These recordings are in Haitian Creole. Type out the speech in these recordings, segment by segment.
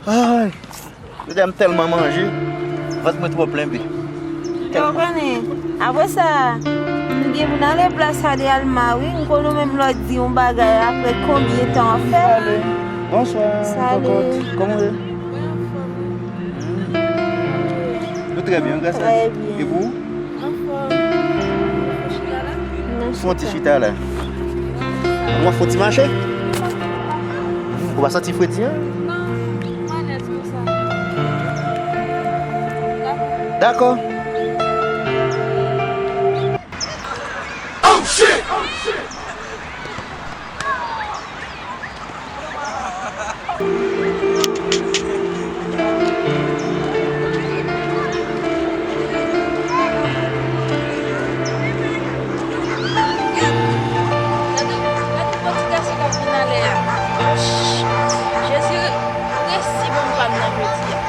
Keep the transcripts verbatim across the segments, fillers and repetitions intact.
Ay, jodi a m tèlman manje, vant mwen twò plen, wi. Tèlman. Ou konnen, apre sa, nou gen pou n ale plas Adrialma, wi. M konnen ou menm lè w di yon bagay, apre konbyen tan w ap fè? Salé. Bonsoir, Salé. Cocotte. Kòman w ye? Nou trè byen, gras a Dye. Trè byen. E pou ou? Anfòm. Fè yon ti chita la. Mwen fè yon ti mache. Ou pa santi fredi an? Non, m alèz konsa. Dakò. Dakò. Gade, gade pòtigaz ki ap vin anlè a. Jezi, resi bon pa m nan jodi a.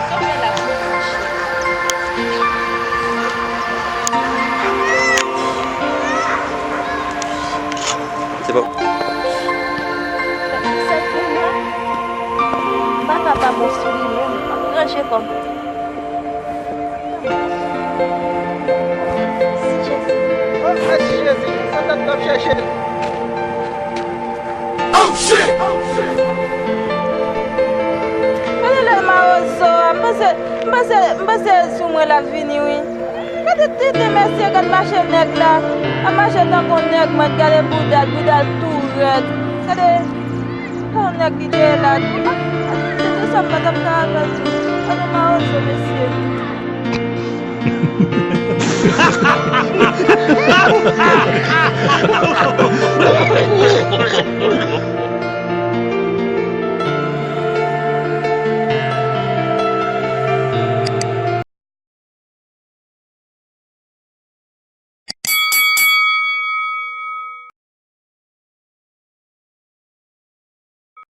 Kanpe la pou mwen, monchè. Se pa. Sèl pou mwen. M pa ka pa bon sou li menm. M ap ranje kò m. Mèsi Jezi. Oh, mèsi Jezi. Sa tèt n ap chèche. Oh, shit! Gade lè mawozo a, m panse, m panse, m panse sou mwen l ap vini, wi. Gade tete mesye, gade mache nèg la. Ap mache tankou nèg, mwen gade bouda l, bouda l tou rèd. Gade, tankou nèg li te ye la. Se tou sa m pa t ap ka avè l tou. Gade mawozo, mesye.